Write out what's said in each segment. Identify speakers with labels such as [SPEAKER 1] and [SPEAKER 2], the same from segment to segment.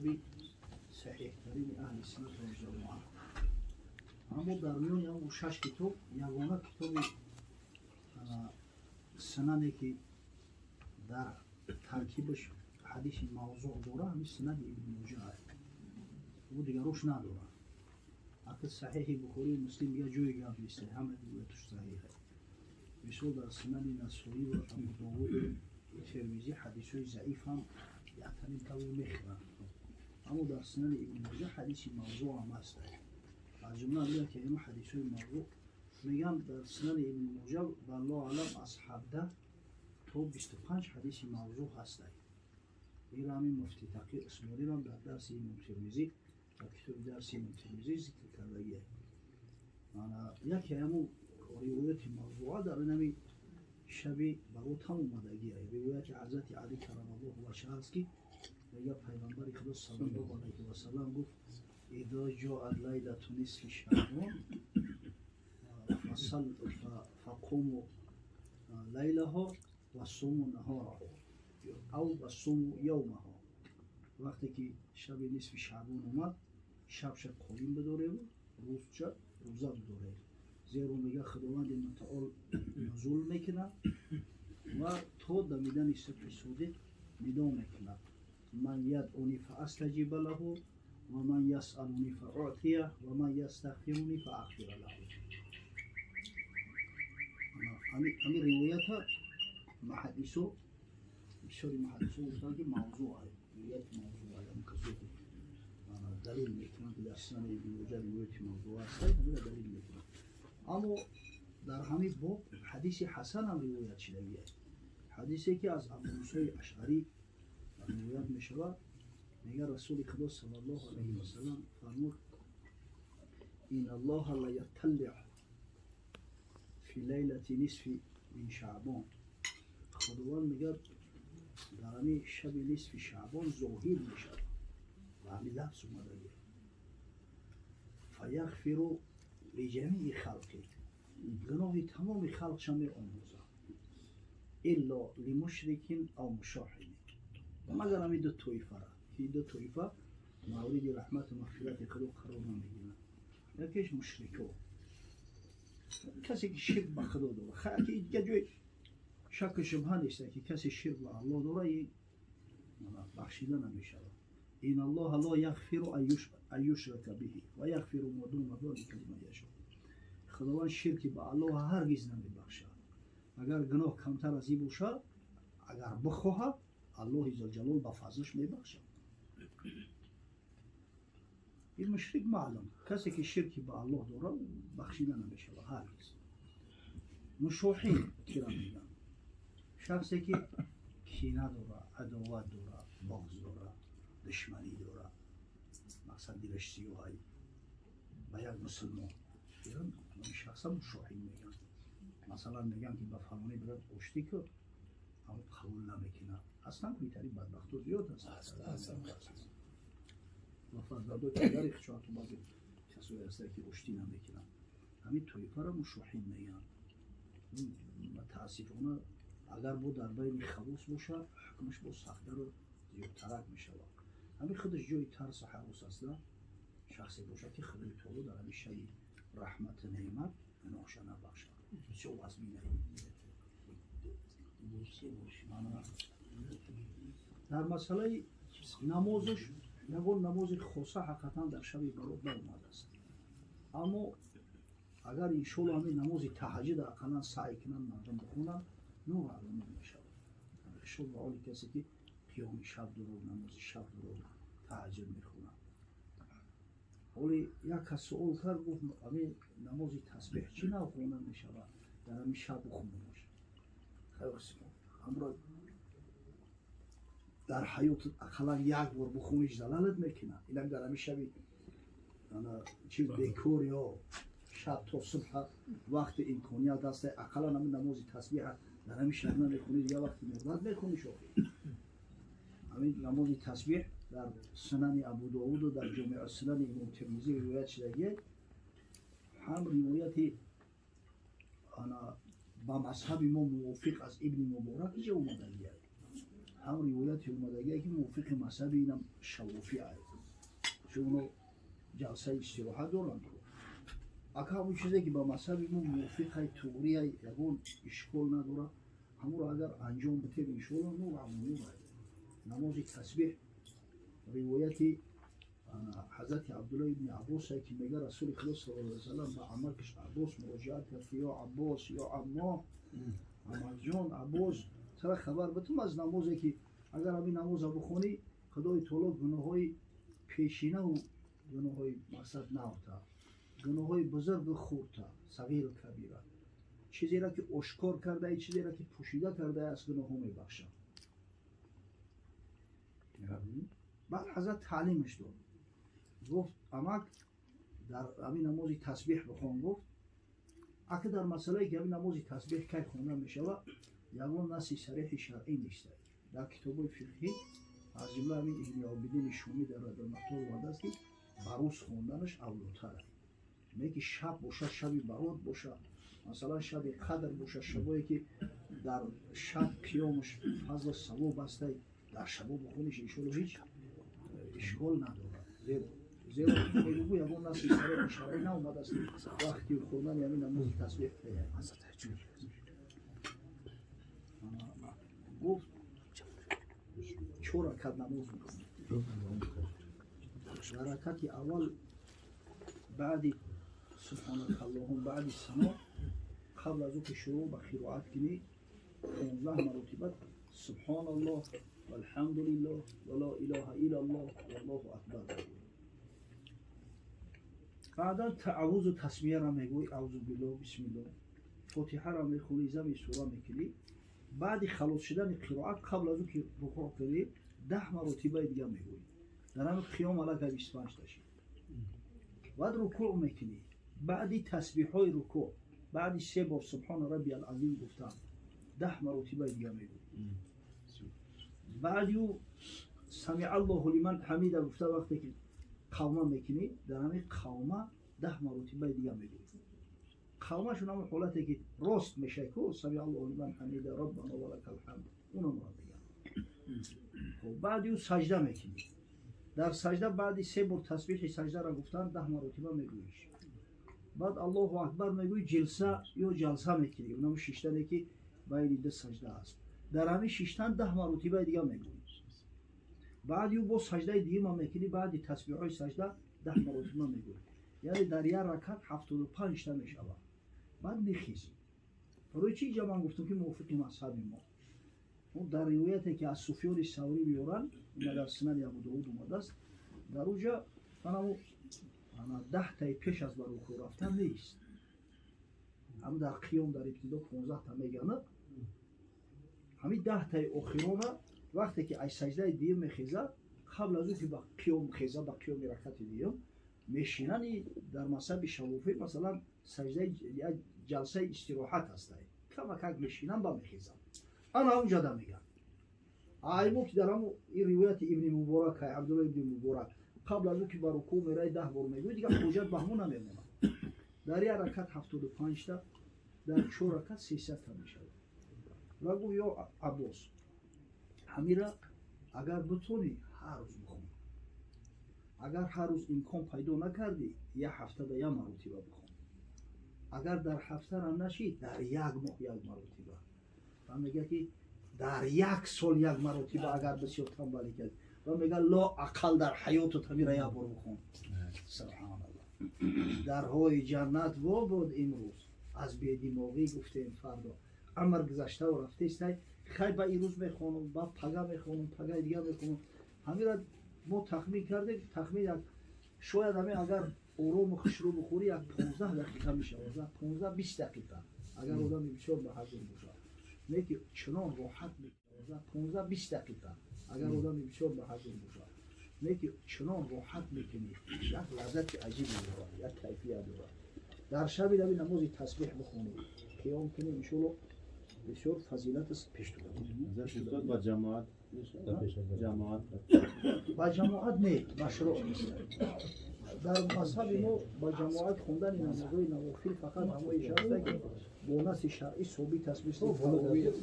[SPEAKER 1] Китоби саҳиҳтарини аҳли суннат вал ҷамоа. Аммо дар миёни ҳамон шаш китоб ягона китоби сунане, ки дар таркибаш ҳадиси мавзӯъ дора, ҳамин Сунани Ибни Моҷа аст. Ӯ дигарош надорад. Ҳатто Саҳиҳи Бухорию Муслим дигар ҷои гап нест, ҳама ривояташ саҳиҳ аст. Мисол, дар Сунани Насоӣ ва Абу Довуду Термизӣ ҳадисҳои заиф ҳам яктаним тавр мехӯранд, аммо дар Сунани Ибни Моҷа ҳадиси мавзӯъ ҳам аст. Аз ҷумла мегӯяд, ки ин ҳадисҳои мавзӯъ, мегӯянд, дар Сунани Ибни Моҷа, валлоҳу аълам, аз 17 то 25 ҳадиси мавзӯъ ҳастанд. Ин ҳамин Муфти Тақи Усмонирам дар дарси Имом Термизӣ, дар китоби дарси Имом Термизӣ зикр кардагия. Яке ҳамун ривояти мавзӯа дар инами шаби барот ҳам омадагия. Ривояти Ҳазрати Али карамаллоҳу ваҷҳа аст, ки мега Пайғамбари Худо саллаллоҳу алайҳи васаллам гуфт: «Изо ҷоат лайлату нисфи шаъбон фақуму лайлаҳо ва суму наҳораҳо ав ва суму явмаҳо». Вақте ки шаби нисфи шаъбон омад, шабша қоим бидореву рӯзча рӯза бидоред, зеро, мега, Худованди Мутаол нузул мекунад ва то дамидани субҳи содиқ нидо мекунад: «Ман ядъуни фаастаҷиба лаҳу ва ман ясъалуни фауътия ва ман ястағфируни фаағфира лаҳу». Ҳамин ривоята муҳаддисо, бисёри муҳаддисо гуфтанд, ки мавзӯъ аст, ривояти мавзӯъ аст. Ҳамин касое ки далил мекунанд, ки дар Сунани Ибни Моҷа ривояти мавзӯъ аст, ҳаминро далил мекунанд. Аммо дар ҳамин боб ҳадиси ҳасан ҳам ривоят шудагиа, ҳадисе ки аз Абу Мусои Ашъарӣ ривоят мешавад. Мега Расули Худо саллаллоҳу алайҳи васаллам фармуд: «Ин аллоҳа ла ятталиъ фи лайлати нисфи мин шаъбон». Худованд, мегӯяд, дар ҳамин шаби нисфи шаъбон зоҳир мешавад ва ҳамин лафз омадагӣ: «Фаяғфиру лиҷамии халқи», гуноҳи тамоми халқша меомӯзад, «илло лимушрикин ав мушоҳинин», магар ҳамин ду тоифара, ки ду тоифа мавриди раҳмату мағфирати Худо қарор намегиранд. Якеш мушрико, касе ки ширк ба Худо дорад. Ки дигар ҷои шакку шубҳа нест, ки касе ширк ба Аллоҳ дорад, бахшида намешавад. «Ин аллоҳа ло яғфиру ан юшрака биҳи ва яғфиру ма дуна залика лиман яшо». Худованд ширки ба Аллоҳ ҳаргиз намебахшад. Агар гуноҳ камтар аз ин бошад, агар бихоҳад, Аллоҳи зулҷалол ба фазлаш мебахшад. Ин мушрик маълум, касе ки ширки ба Аллоҳ дорад, бахшида намешавад ҳаргиз. Мушоҳин кира мегӯянд? Шахсе ки кина дорад, адоват дорад, бағз дорад, душманӣ дорад, мақсад дилаш сиёҳай ба як мусулмон, шахса мушоҳин мегӯянд. Масалан, мегӯянд, ки ба фалонӣ бирад оштӣ кун, аммо қабул намекунад. Ҳастанд, куитари бадбахто зиёд аст ва фарзандои падари хичоату баъзе касое ҳастанд, ки оштӣ намекунанд. Ҳамин тоифаро мушоҳин мегӯянд. Мутаассифона, агар бо дар байни хавос бошад, ҳукмаш боз сахттару зиёдтарак мешавад. Ҳамин худаш ҷои тарсу ҳарос аст. Шахсе бошад, ки Худои Таоло дар ҳамин шаби раҳмату неъмат гуноҳша набахшад, бисёр вазмина. Дар масъалаи намозаш ягон намози хоса ҳақиқатан дар шаби барот наомадааст, аммо агар, иншоалло, ҳамин намози таҳаҷҷуд ақаллан саъй кунанд, мардум бихонанд, нур ало нур мешавад. Шод ба ҳоли касе, ки қиёми шаб дорад, намози шаб дорад, таҳаҷҷуд мехонад. Ҳоли як кас суол кард, гуфт: «Ҳамин намози тасбеҳ чӣ нав хонда мешавад, дар ҳамин шаб бихонемаш?» Ҳамро дар ҳаёт ақаллан як бор бихониш, залалат мекунад. Инак дар ҳамин шаби чиз бекор ё шаб то субҳ вақти имконият аст, ақаллан ҳамин намози тасбеҳ дар ҳамин шаб намехонӣ, дигар вақти меҳнат мехонӣ. Шохи ҳамин намози тасбеҳ дар Сунани Абу Довуду дар Ҷомеъ Сунани Имом Термизӣ ривоят шудагие, ҳам ривояти ана ба мазҳаби мо мувофиқ аз Ибни Муборак иҷа омадагия. Ҳам ривояти омадагие ки мувофиқи мазҳаби инам Шавофӣ аст, чун оно ҷалсаи истироҳат доранд. Ака ҳамон чизе ки ба мазҳаби мо мувофиқай, туғрияй, ягон ишкол надорад, ҳамонро агар анҷом битем, иншоалло нур ало нур. Намози тасбеҳ ривояти ҳазрати Абдулло ибни Аббос, ки мега Расули Худо саллаллоҳу алайҳи васаллам ба амакаш Аббос муроҷиат кард, ки ё Аббос, ё аммо, амакҷон Аббос, тара хабар битум аз намозе ки агар ҳамин намоза бихонӣ, Худои Таоло гуноҳҳои пешинаву гуноҳҳои мақсад навта, гуноҳҳои бузургу хурдта, сағиру кабира, чизеро ки ошкор кардаи, чизеро ки пӯшида кардаи, аз гуноҳҳо мебахшад. Баъд ҳазрат таълимаш дод, гуфт: амак, дар ҳамин намози тасбеҳ бихон. Гуфт ака, дар масъалае ки ҳамин намози тасбеҳ кай хонда мешавад, ягон наси сареҳи шаръӣ нест дар китобҳои фиқҳӣ. Аз ҷумла ҳамин Ибни Обидини Шумӣ дар Раддулмуҳтор овардааст, ки ба рӯз хонданаш авлотар аст, не ки шаб бошад, шаби барот бошад, масалан шаби қадр бошад, шабое ки дар шаб қиёмаш фазлу савоб ҳастай, дар шабо бихониш, иншоалло ҳеҷ ишкол надорад. Зеро мегӯ ягон наси сареҳи шаръӣ наомадааст вақти хондани ҳамин намози тасбеҳ. Гуфт чор ракат намоз мекунӣ. Дар ракати аввал баъди субҳанака аллоҳум, баъди сано, қабл аз он ки шурӯъ ба қироат кунӣ, 15 маротиба субҳоналлоҳ валҳамдулиллоҳ ва ло илоҳа иллаллоҳ валлоҳу акбар мегӯӣ. Баъдан тааввузу тасмияро мегӯӣ, аузу биллоҳ, бисмиллоҳ, фотиҳаро мехонӣ, зами сура мекунӣ. Баъди халос шудани қироат, қабл аз он ки рукӯъ кунӣ, 10 маротибаи дига мегӯӣ. Дар ҳамин қиём аллакай 25 та шид. Баъд рукӯъ мекунӣ. Баъди тасбиҳҳои рукӯъ, баъди се бор субҳона раббиял азим гуфтан, 10 маротибаи дига мегӯӣ. Баъди ӯ самиаллоҳу лиман ҳамида гуфта, вақте ки қавма мекунӣ, дар ҳамин қавма 10 маротибаи дига мегӯӣ. Қавмашон ҳамон ҳолате ки рост мешавад ку, самиаллоҳу лиман ҳамида, роббано валакал ҳамд, унамро мегӯянд. Хоб, баъди ӯ саҷда мекунӣ. Дар саҷда баъди се бор тасбиҳи саҷдаро гуфтан 10 маротиба мегӯиш. Баъд Аллоҳу акбар мегӯӣ, ҷилса ё ҷалса мекунӣ, унам шиштане ки байни ду саҷда аст. Дар ҳамин шиштан 10 маротибаи дига мегӯӣ. Баъди ӯ боз саҷдаи дуюма мекунӣ, баъди тасбиҳҳои саҷда 10 маротиба мегӯӣ. Яъне дар як ракат 75 та мешавад. Баъд мехезӣ. Барои чӣ инҷа ман гуфтам ки мувофиқи мазҳаби мо? Дар ривояте ки аз Суфёни Саврӣ меоранд, ина дар Сунани Абу Довуд омадааст, дар уҷа манамо 10 таи пеш аз ба рукӯъ рафтан нест. Ҳам дар қиём дар ибтидо 15 та мегӯянд. Ҳамин 10 таи охирона вақте ки аз саҷдаи дуюм мехезад, қабл аз он ки ба қиём хезад, ба қиёми ракати дуюм мешинани, дар мазҳаби Шавофӣ масалан саҷдаи як ҷалсаи истироҳат ҳастай, камакак мешинанд ба мехезанд. Ана ҳамунҷада мегӯянд. Ай мо ки дар ҳамун ин ривояти Ибни Муборак, Абдулло ибни Муборак, қабл аз он ки ба рукӯъ меравӣ 10 бор мегӯӣ, дигар ҳоҷат ба ҳамон намемонад. Дар як ракат 75 та, дар чор ракат 300 та мешавад. Ва гуфт: ё Аббос, ҳамира агар битонӣ ҳар рӯз бихон, агар ҳар рӯз имкон пайдо накардӣ, як ҳафтада як маротиба бихон, агар дар ҳафтарам нашӣ, дар як моҳ як маротиба. Ва мегӯяд ки дар як сол як маротиба, агар бисёр танбалӣ кардӣ. Ва мегӯяд ло ақал дар ҳаётут ҳамира як бор бихон. Субҳаналлоҳ, дарҳои ҷаннат во буд имрӯз, аз бедимоғӣ гуфтем фардо, амр гузаштаву рафтестай. Хай, ба ирӯз мехонам, ба пага мехонам, пагаи дигар мехонам. Ҳамира мо тахмин кардем, тахмин як шояд ҳамин агар орому хушрӯ бихӯрӣ, як 15 дақиқа мешавад, 15-20 дақиқа, агар одами бисёр баҳазур бошад. Не ки чунон роҳат мекунад, 15-20 дақиқа, агар одами бисёр баҳазур бошад, не ки чунон роҳат мекунӣ, як лаззати аҷибе дорад, як кайфият дорад. Дар шаби раби намози тасбеҳ бихонӣ, қиём кунӣ, иншоалло бисёр фазилат аст.
[SPEAKER 2] Пеш
[SPEAKER 3] ба ҷамоат, ҷамоат.
[SPEAKER 1] Ба ҷамоат не, машруъ нест. Дар мазҳаби мо ба ҷамоат хондани намозҳои навофил фақат ҳамоиш ҳаста, ки бо наси шаръӣ собит аст, мисли тарових.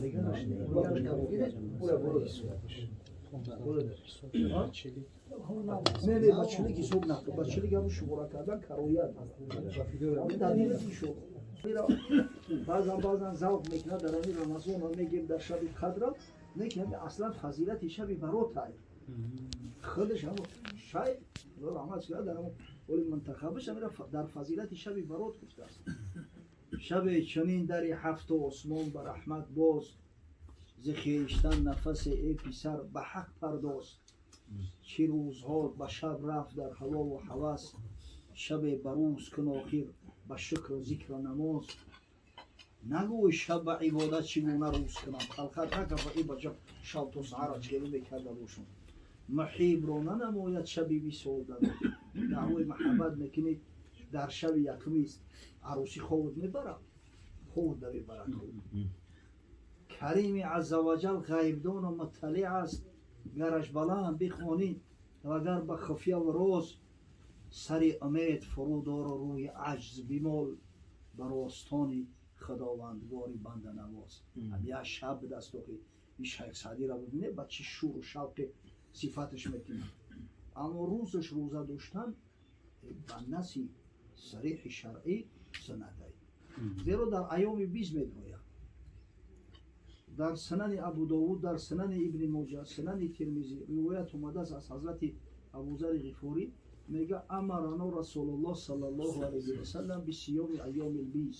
[SPEAKER 1] Дигараш не. Не, не, ба чилик ҳисоб накун. Ба чилик ҳамун шумора кардан кароят. Баъзан завқ мекунад дар ҳамин Рамазон мегем дар шаби қадра, не ки ҳамин аслан фазилати шаби барот ай. Худаш ҳамун шайх раҳмат кунад дар ҳамун оли мунтахабаш ҳаминро дар фазилати шаби барот гуфтааст. Шабе чунин дари ҳафту осмон ба раҳмат боз, зи хештан нафасе эй писар ба ҳақ пардоз. Чӣ рӯзҳо ба шаб рафт дар ҳавову ҳавас, шабе ба рӯз кун охир ба шукру зикру намоз. Нагӯй шаб ба ибодат чӣ гуна рӯз кунам, халқат накафа и бача шаб то саҳара чӣ мекарда бошам. Муҳибро нанамояд шаби висол дар даъвои маҳаббат мекунӣ дар шаби якуми арӯсӣ ховут мебарад, ховут намебарад. Карими азза ваҷал ғайбдону мутталиъ аст, гараш баланд бихонӣ вагар ба хуфия роз. Сари умед фурӯ дору рӯи аҷз бимол, ба ростони худовандгори банданавоз. Як шаб даст охи ин шайх Саъдиро бибинед ба чӣ шуру шавқе сифаташ мекунад. Аммо рӯзаш рӯза доштан ба наси сарихи шаръӣ суннатай, зеро дар айёми биз медояд. Дар сунани Абу Довуд, дар сунани Ибни Моҷа, сунани Тирмизӣ ривоят омадааст аз ҳазрати Абузари Ғифорӣ, мега амарано Расулуллоҳ саллаллоҳу алайҳи васаллам бисиёми айёми биз.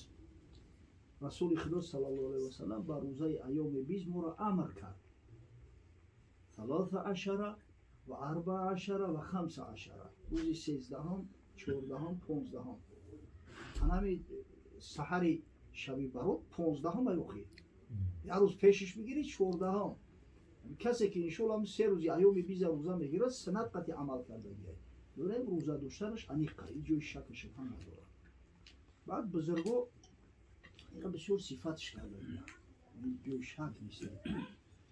[SPEAKER 1] Расули Худо саллаллоҳу алайҳи васаллам ба рӯзаи айёми биз моро амр кард. 13 ва 14 ва 15, рӯзи 13, 14, 15. Ҳанами саҳари шаби барот 15 ай охир. Як рӯз пешиш бигирӣ 14. Касе ки иншоалло ҳам се рӯзи айёми биза рӯза мегирад, суннат қатъи амал кардагиай. Дорем рӯза доштанаш аниқа, ин ҷои шаку шубҳа надорад. Баъд бузурго инро бисёр сифатш кардагиянд, ин ҷои шак нест.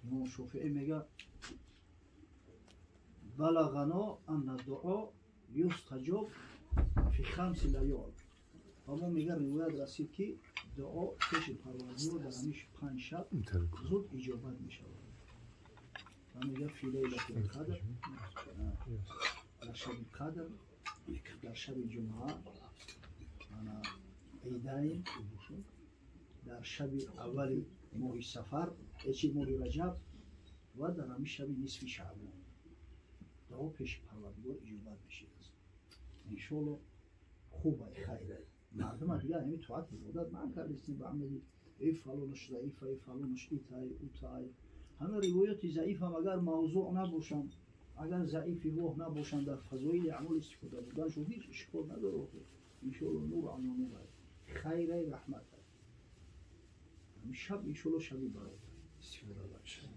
[SPEAKER 1] Имом Шофиӣ мега балағано анна дуо юстаҷоб фи хамси лаёл. Ва мо мега ривоят расид ки дуо пеши Парвардигор дар ҳамин 5 шаб зуд иҷобат мешавад. Ва мега фи лайлатил қадр, дар шаби қадр, дар шаби ҷумъа, идайн, дар шаби аввали моҳи сафар, эчи моҳи раҷаб ва дар ҳамин шаби нисфи шаъбон дуо пеши Парвардигор иҷобат мешавад. Иншоалло хуб ай, хайр ай. Мардума дигар ҳамин тоат ибодат ман кардистем ба амали эй фалонаш заиф ай, фалонаш итай, утай. Ҳама ривояти заиф ҳам агар мавзӯъ набошанд, агар заифи воҳ набошанд, дар фазоили аъмол истифода бурданшон ҳеҷ ишкол надорад. Иншоалло нур ало нур ай, хайр ай, раҳмат ай. Ҳамин шаб иншоалло шаби барот истифода баред.